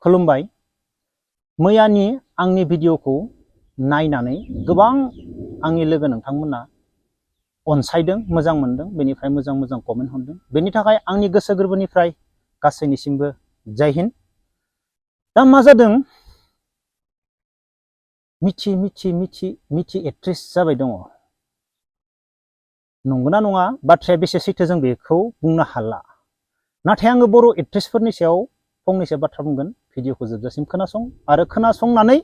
खुलुमबाय। मैयानि आंनि भिडिअखौ नायनानै गोबां आंनि लोगो नोंथांमोना अनसायदों, मोजां मोनदों, बेनिफ्राय मोजां कमेन्ट हरदों। बेनि थाखाय आंनि गोसो गोरबोनिफ्राय गासैनिसिमबो जय हिन्द। दा मा जादों, मिथि एक्ट्रेस जाबाय दङ। नंगौना नङा, बाथ्राया बेसे सैथो जों बेखौ बुंनो हाला। नाथाय आङो बर' एक्ट्रेसफोरनि सायाव फंनैसो बाथ्रा बुंगोन। भिडिअखौ जोबजासिम खोनासं आरो खोनासंनानै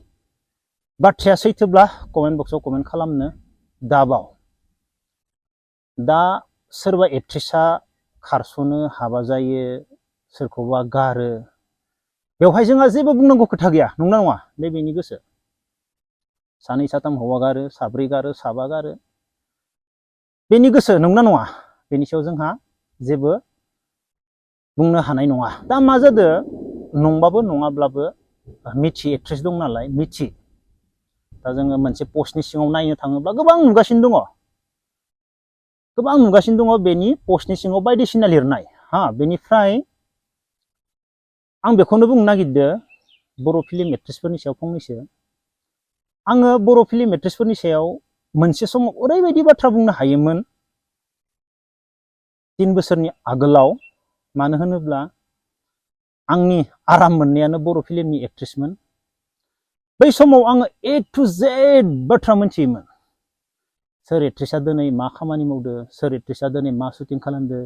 बाथ्राया सैथोब्ला कमेन्ट बक्सआव कमेन्ट खालामनो दाबाव। दा सोरबा एक्ट्रेसा खारस'नो, हाबा जायो, सोरखौबा गारो, बेवहाय जोंहा जेबो बुंनांगौ खोथा गैया, नंगौना नङा? बे बेनि गोसो। सानै साथाम हौवा गारो, साब्रै गारो, साबा गारो, बेनि गोसो, नंगौना नङा? बेनि सायाव जोंहा जेबो बुंनो हानाय नङा। दा मा जादों, नंबाबो नङाब्लाबो मिथि एक्ट्रेस दं नालाय, मिथि। दा जोङो मोनसे पस्टनि सिङाव नायनो थाङोब्ला गोबां नुगासिनो दङ, बेनि पस्टनि सिङाव बायदिसिना लिरनाय। बेनिफ्राय आं बेखौनो बुंनो नागिरदों, बर' फिल्म एक्ट्रेसफोरनि सायाव फंनैसो। आङो बर' फिल्म एक्ट्रेसफोरनि सायाव मोनसे समाव ओरैबायदि बाथ्रा बुंनो हायोमोन 3 बोसोरनि आगोलाव। मानो होनोब्ला आंनि आराम मोननायानो बर' फिल्मनि एक्ट्रेसमोन। बै समाव आङो A to Z बाथ्रा मोनथियोमोन। सोर एक्ट्रेसा दिनै मा खामानि मावदो, सोर एक्ट्रेसा दिनै मा शुटिं खालामदो,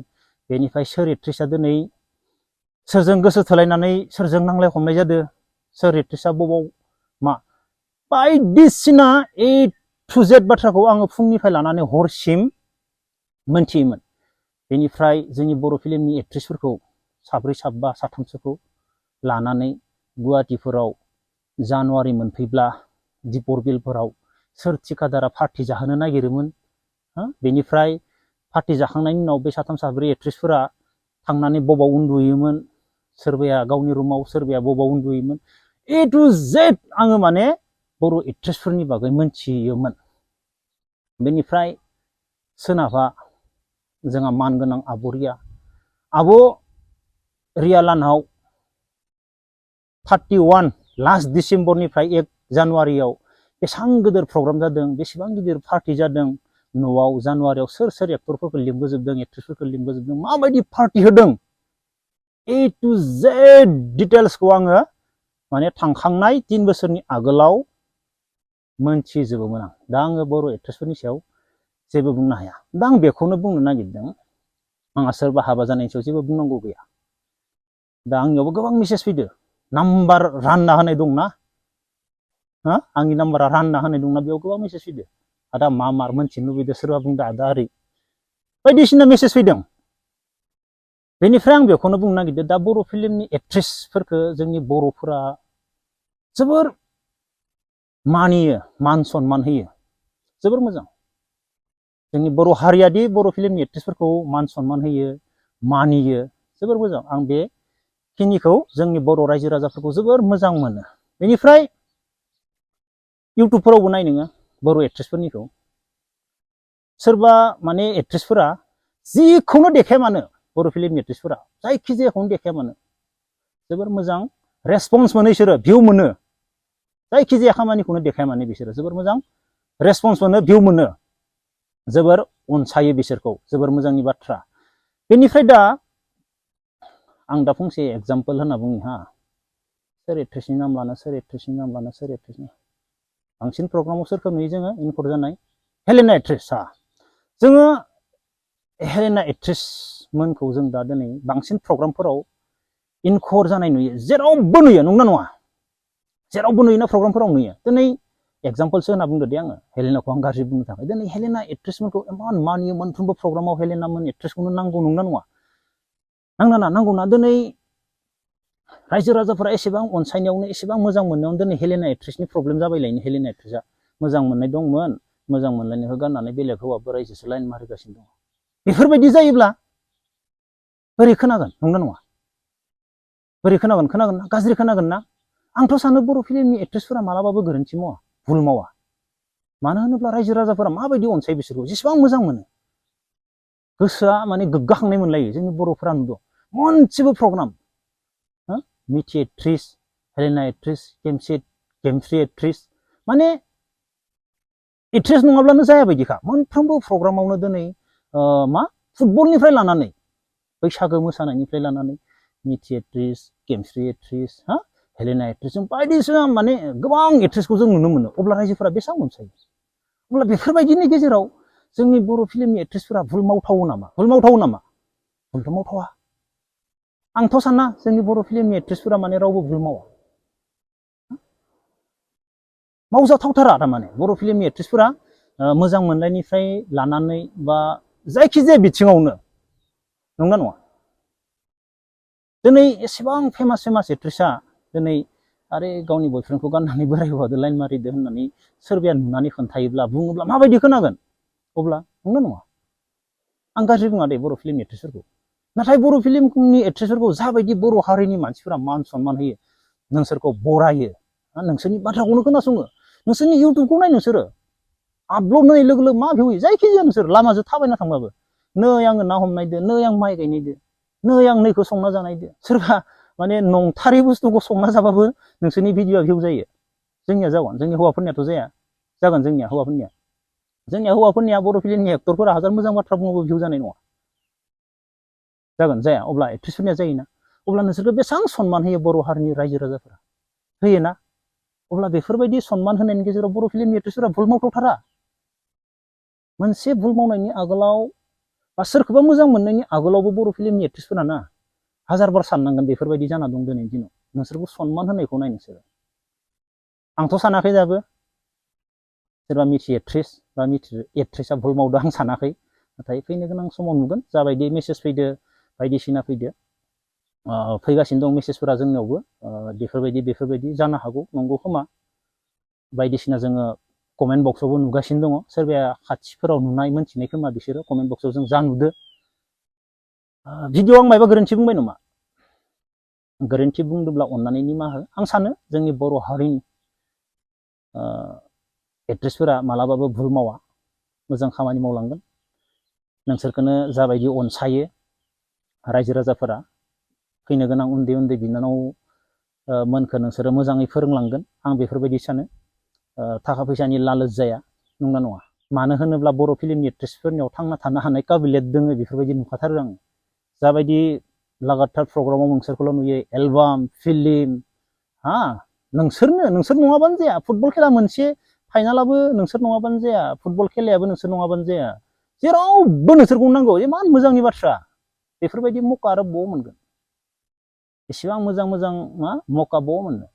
बेनिफ्राय सोर एक्ट्रेसा दिनै सोरजों गोसो थोलायनानै सोरजों नांलाय खमलाय जादो, सोर एक्ट्रेसा बबाव मा, बायदिसिना A to Z बाथ्राखौ आङो फुंनिफ्राय लानानै हरसिम मोनथियोमोन। बेनिफ्राय जोंनि बर' फिल्मनि एक्ट्रेसफोरखौ साब्रै साबा साथामसोखौ लानानै गुवाहाटिफोराव जानुवारि मोनफैब्ला दिपर बिलफोराव सोर थिखादारा पार्टि जाहोनो नागिरोमोन। बेनिफ्राय पार्टि जाखांनायनि उनाव बे साथाम साब्रै एक्ट्रेसफोरा थांनानै बबाव उन्दुयोमोन, सोरबाया गावनि रुमाव, सोरबाया बबाव उन्दुयोमोन। A to Z आङो माने बर' एक्ट्रेसफोरनि बागै मोनथियोमोन। बेनिफ्राय सोनाबहा जोंहा मानगोनां आब' रिया लानाव 31 लास्ट डिसेम्बरनिफ्राय 1 जानुवारियाव बेसेबां गिदिर प्रग्राम जादों, बेसेबां गिदिर पार्टि जादों न'आव। जानुवारियाव सोर एक्टरफोरखौ लिंबोजोबदों, एक्ट्रेसफोरखौ लिंबोजोबदों, माबायदि पार्टि होदों, A to Z डिटेल्सखौ आङो माने थांखांनाय 3 बोसोरनि आगोलाव मोनथिजोबोमोन आं। दा आङो बर' एक्ट्रेसफोरनि सायाव जेबो बुंनो हाया। दा आं बेखौनो बुंनो नागिरदों, आंहा सोरबा हाबा जानायनि सायाव जेबो बुंनांगौ गैया। दा आंनियावबो गोबां मेसेज फैदो, नाम्बार रानना होनाय दंना, आंनि नाम्बारा रानना होनाय दंना, बेयाव गोबां मेसेज फैदो। आदा मा मार मोनथिनो लुबैदों, सोरबा बुंदो आदा ओरै बायदिसिना मेसेज फैदों। बेनिफ्राय आं बेखौनो बुंनो नागिरदों, दा बर' फिल्मनि एक्ट्रेसफोरखौ जोंनि बर'फोरा जोबोर मानियो, मान सनमान होयो, जोबोर मोजां। जोंनि बर' हारियादि बर' फिल्मनि एक्ट्रेसफोरखौ मान सनमान होयो, मानियो, जोबोर मोजां। आं बेखिनिखौ जोंनि बर' रायजो राजाफोरखौ जोबोर मोजां मोनो। बेनिफ्राय इउटुबफोरावबो नाय नोङो बर' एक्ट्रेसफोरनिखौ, सोरबा माने एक्ट्रेसफोरा जिखौनो देखाया मानो, बर' फिल्मनि एक्ट्रेसफोरा जायखिजायाखौनो देखाया मानो जोबोर मोजां रेसपन्स मोनो, बिसोरो भिउ मोनो। जायखिजाया खामानिखौनो देखाया मानो बिसोरो जोबोर मोजां रेसपन्स मोनो, भिउ मोनो, जोबोर अनसायो बिसोरखौ, जोबोर मोजांनि बाथ्रा। बेनिफ्राय दा आं दा फंसे एग्जाम्पल होनना बुंनि। सोर एक्ट्रेसनि नाम लानो, सोर एक्ट्रेसनि नाम लानो, सोर एक्ट्रेसनि बांसिन प्रग्रामाव सोरखौ नुयो जोङो इनकर जानाय? Helena actress. जोङो हेलेना एक्ट्रेस मोनखौ जों दा दिनै बांसिन प्रग्रामफोराव इनकर जानाय नुयो, जेरावबो नुयो, नंगौना नङा? जेरावबो नुयोना, प्रग्रामफोराव नुयो। दिनै एग्जाम्पलसो होनना बुंदो दे आङो, हेलेनाखौ आं गाज्रि बुंनो थाखाय। दिनै हेलेना एक्ट्रेसमोनखौ इमान मानियो, मोनफ्रोमबो प्रग्रामाव हेलेनामोन एक्ट्रेसखौनो नांगौ, नंगौना नङा? नांगौना? दिनै रायजो राजाफोरा एसेबां अनसायनायावनो, एसेबां मोजां मोननायावनो दिनै हेलेना एक्ट्रेसनि प्रब्लेम जाबायलायनो। हेलेना एक्ट्रेसआ मोजां मोननाय दंमोन, मोजां मोनलायनायखौ गारनानै बेलेग हौवाफोर रायजोसो लाइन मारिगासिनो दङ। बेफोरबायदि जायोब्ला बोरै खोनागोन, नंगौना नङा? बोरै खोनागोन ना? गाज्रि खोनागोन ना? आंथ' सानो बर' फिल्मनि एक्ट्रेसफोरा मालाबाबो गोरोन्थि मावा, भुल मावा। मानो होनोब्ला रायजो राजाफोरा माबायदि अनसायो बिसोरखौ, जेसेबां मोजां मोनो, गोसोआ माने गोग्गाखांनाय मोनलायो। जोंनि बर'फोरा नुदों मोनसेबो प्रग्राम मिथि एक्ट्रेस हेलेना एक्ट्रेस, गेमस्रि एक्ट्रेस, माने एक्ट्रेस नङाब्लानो जाया बायदिखा। मोनफ्रोमबो प्रग्रामावनो दिनै मा फुटबलनिफ्राय लानानै बैसागो मोसानायनिफ्राय लानानै मिथि एक्ट्रेस, गेमस्रि एक्ट्रेस, हेलेना एक्ट्रेस, जों बायदिसिना माने गोबां एक्ट्रेसखौ जों नुनो मोनो। अब्ला रायजोफोरा बेसेबां अनसायो। अब्ला बेफोरबायदिनि गेजेराव जोंनि बर' फिल्मनि एक्ट्रेसफोरा भुल मावथावो नामा? भुलथ' मावथावा। आंथ' साना जोंनि बर' फिल्मनि एक्ट्रेसफोरा माने रावबो भुल मावा। मावजाथावथारा थारमाने बर' फिल्मनि एक्ट्रेसफोरा मोजां मोननायनिफ्राय लानानै बा जायखिजाया बिथिङावनो, नंगौना नङा? दिनै एसेबां फेमास एक्ट्रेसा दिनै आरो गावनि बयफ्रेन्डखौ गाननानै बोराय हौवादो लाइन मारिदो होननानै सोरबाया नुनानै खोन्थायोब्ला बुङोब्ला माबायदि खोनागोन? अब्ला नंगौना नङा? आं गाज्रि बुङा दे बर' फिल्मनि एक्ट्रेसफोरखौ, नाथाय बर' फिल्मनि एक्ट्रेसफोरखौ जाबायदि बर' हारिनि मानसिफोरा मान सनमान होयो, नोंसोरखौ बरायो, नोंसोरनि बाथ्राखौनो खोनासङो, नोंसोरनि इउटुबखौ नाय, नोंसोरो आपल'ड होनाय लोगो लोगो मा भिउ होयो? जायखिजाया नोंसोर लामाजों थाबायना थांबाबो नै आङो ना हमनायदो, नै आं माइ गायनायदो, नै आं नैखौ संना जानायदो, सोरबा माने नंथारै बुस्थुखौ संना जाबाबो नोंसोरनि भिडिअआ भिउ जायो। जोंनिया जागोन, जोंनि हौवाफोरनियाथ' जाया। जागोन जोंनिया हौवाफोरनिया बर' फिल्मनि एक्टरफोरा हाजार मोजां बाथ्रा बुङोबो भिउ जानाय नङा। जागोन जाया? अब्ला एक्ट्रेसफोरनिया जायोना? अब्ला नोंसोरखौ बेसेबां सनमान होयो बर' हारिनि रायजो राजाफोरा? होयोना? अब्ला बेफोरबायदि सनमान होनायनि गेजेराव बर' फिल्मनि एक्ट्रेसफोरा भुल मावथावथारा। मोनसे भुल मावनायनि आगोलाव बा सोरखौबा मोजां मोननायनि आगोलावबो बर' फिल्मनि एक्ट्रेसफोरा ना हाजार बार साननांगोन बेफोरबायदि जाना दं दिनैनि दिनाव। नोंसोरखौ सनमान होनायखौ नाय नोंसोरो। आंथ' सानाखै दाबो सोरबा मिथि एक्ट्रेस बा मिथि एक्ट्रेसा भुल मावदों, आं सानाखै। नाथाय फैनो गोनां समाव नुगोन, जाबायदि मेसेज फैदो, बायदिसिना फैदो, फैगासिनो दं मेसेजफोरा जोंनियावबो, बेफोरबायदि जानो हागौ, नंगौ खोमा। बायदिसिना जोङो कमेन्ट बक्सआवबो नुगासिनो दङ। सोरबाया खाथिफोराव नुनाय मोनथिनाय खोमा बिसोरो कमेन्ट बक्सआव जों जा नुदो। भिडिअ आं मायबा गोरोन्थि बुंबाय नामा? गोरोन्थि बुंदोंब्ला अननानै निमाहा हो। आं सानो जोंनि बर' हारिनि एक्ट्रेसफोरा मालाबाबो भुल मावा, मोजां खामानि मावलांगोन। नोंसोरखौनो जाबायदि अनसायो रायजो राजाफोरा, फैनो गोनां उन्दै उन्दै बिनानाव मोनखौ नोंसोरो मोजाङै फोरोंलांगोन, आं बेफोरबायदि सानो। थाखा फैसानि लालच जाया, नंगौना नङा? मानो होनोब्ला बर' फिल्मनि एक्ट्रेसफोरनियाव थांना थानो हानाय काबिलियत दोङो, बेफोरबायदि नुखाथारो आङो। जाबायदि लागातार प्रग्रामाव नोंसोरखौल' नुयो, एलबाम, फिल्म, नोंसोर नङाबानो जाया। फुटबल खेला मोनसे फाइनालाबो नोंसोर नङाबानो जाया, फुटबल खेलायाबो नोंसोर नङाबानो जाया। जेरावबो नोंसोरखौ नांगौ, इमान मोजांनि बाथ्रा। बेफोरबायदि मौका आरो बबाव मोनगोन? एसेबां मोजां मौका बबाव मोननो?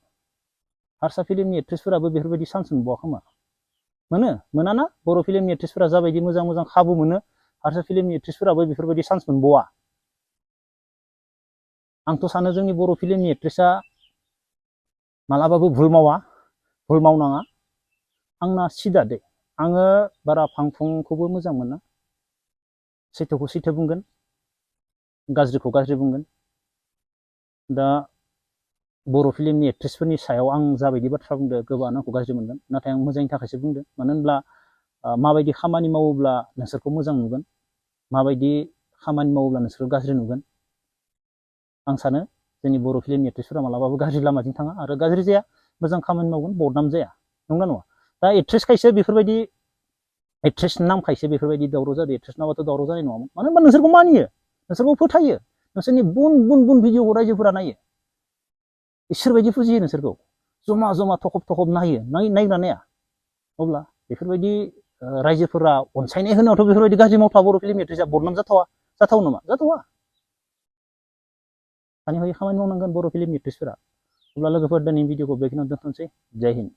हारसा फिल्मनि एक्ट्रेसफोराबो बेफोरबायदि चान्स मोनबावा खोमा। मोनाना? बर' फिल्मनि एक्ट्रेसफोरा जाबायदि मोजां खाबु मोनो, हारसा फिल्मनि एक्ट्रेसफोराबो बेफोरबायदि चान्स मोनबावा। आंथ' सानो जोंनि बर' फिल्मनि एक्ट्रेसा मालाबाबो भुल मावनाङा। आंना सिदा दे, आङो बारा फांफुंखौबो मोजां मोना। सैथोखौ सैथो बुंगोन, गाज्रिखौ गाज्रि बुंगोन। दा बर' फिल्मनि एक्ट्रेसफोरनि सायाव आं जाबायदि बाथ्रा बुंदों, गोबाङानो आंखौ गाज्रि मोनगोन। नाथाय आं मोजांनि थाखायसो बुंदों। मानो होनब्ला माबायदि खामानि मावोब्ला नोंसोरखौ मोजां नुगोन, माबायदि खामानि मावोब्ला नोंसोरखौ गाज्रि नुगोन। आं सानो जोंनि बर' फिल्मनि एक्ट्रेसफोरा मालाबाबो गाज्रि लामाजों थाङा आरो गाज्रि जाया, मोजां खामानि मावगोन, बदनाम जाया, नंगौना नङा? दा एक्ट्रेसखायसो बेफोरबायदि, एक्ट्रेस नामखायसो बेफोरबायदि दावराव जादों। एक्ट्रेस नामाथ' दावराव जानाय नङामोन। मानो होनबा नोंसोरखौ मानियो, नोंसोरखौ फोथायो, नोंसोरनि बुन भिडिअखौ रायजोफोरा नायो, इसोरबायदि फुजियो नोंसोरखौ, जमा थखब नायो, नायग्रा नाया। अब्ला बेफोरबायदि रायजोफोरा अनसायनाय होनायावथ' बेफोरबायदि गाज्रि मावथावा बर' फिल्मनि एक्ट्रेसआ, बदनाम जाथाव नामा? जाथावा। सानै हयै खामानि मावनांगोन बर' फिल्मनि एक्ट्रेसफोरा। अब्ला लोगोफोर, दिनैनि भिडिअखौ बेखिनियावनो दोनथ'नोसै। जय हिन्द।